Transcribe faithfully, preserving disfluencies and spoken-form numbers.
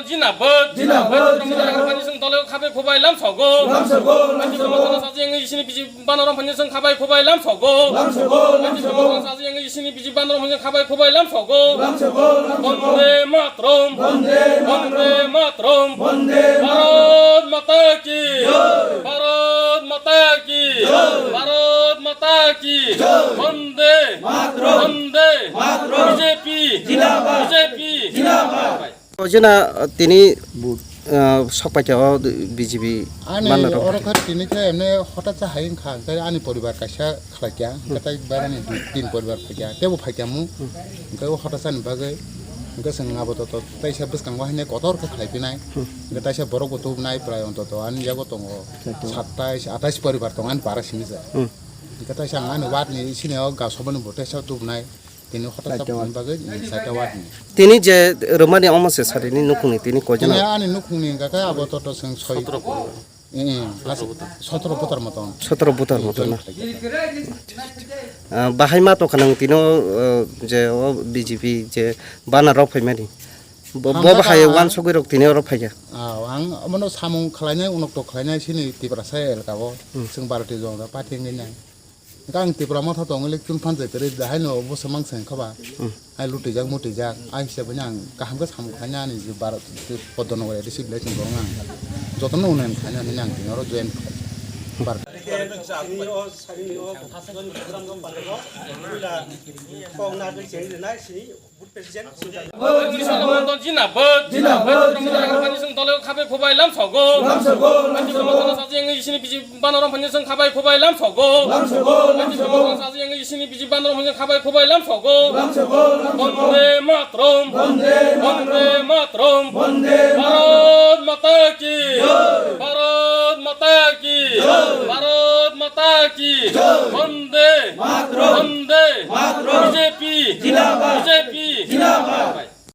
Jinabad. Jinabad. Jinabad. Song tole khabai khubai lam sogo. Lam sogo, lam sogo. Song saji yang isini biji bana rom phani song khabai khubai lam sogo. Lam sogo, lam sogo. Song saji yang isini biji bana rom phani khabai khubai lam sogo. Lam sogo, lam sogo. Vande Mataram. Vande Mataram. Vande Mataram. Vande Mataram. Bharat Mata ki. Jai. Bharat Mata ki. Jai. Bharat Mata ki. Jai. Vande Mataram. Vande Mataram. B J P. Jindabad. B J P. Jindabad. O jena, uh, tini, uh, sok paikha o B J P Ani manna rok. Oro kha tini khe emne hotat sa hai wngkha, hwnkhe ani poribar kaisa khlai kya, hwnkhe tai bairani dui tin poribar phai kya, tebo phai kya mu. Hwnkhe o hotat sani bagwi, hwnkhe chwng abo to, to taisa bwskango haino kotor khe khlai phinai. Hwnkhe taisa borok bo tubunai prai ontoto ani yago tongo satais atais poribar tongo ani para simi se. Hwnkhe taisa ang ani ward ni sini o ga sobani bo taisa tubunai. Tini hotak Chaita ward. Bagwi, mm, chaita ward ni. Tini je rwmani omo se sarini nukhungni tini koi jana? Tini ani nukhungni hwnkha khe abo toto chwng soi. Sotro poribar. Eh, eh, sotro voter. Sotro voter moton. Sotro voter moton na? Join khlai kha. Ah, bahai ma tongkha nang tino, ah, je o B J P je bana rok phaimani. Bo, bo bahai wansugwi rok tini oro phaikha. Ah, ang omono samung khlainai, unokto khlainai sini Tiprasa elaka o. Hmm. Chwng Bharatiya Janata Party wngwi nai. Hwnkhe ang Tipra Motha tongwi le chun phan jai kwrwi, dahai no bo se mang se wngkha ba. Hmm. Ai lutijak mutijak, ai se bini ang kaham khe samung khaina ani je Bharat je Poddo Nagar A D C belai chwng borok ang jotono unnayun khaina hinwi ang tini oro join khlai. Bar. Jinabad. Jinabad. Jinabad. Song tole khabai khubai lam sogo. Lam sogo, lam sogo. Song saji yang isini biji bana rom phani song khabai khubai lam sogo. Lam sogo, lam sogo. Song saji yang isini biji bana rom phani khabai khubai lam sogo. Lam sogo, lam sogo. Vande Mataram. Vande Mataram. Vande Mataram. Vande Mataram. Bharat Mata ki. Jai. Bharat Mata ki. Jai. Bharat Mata ki. Jai. Vande Mataram. Vande Mataram. B J P.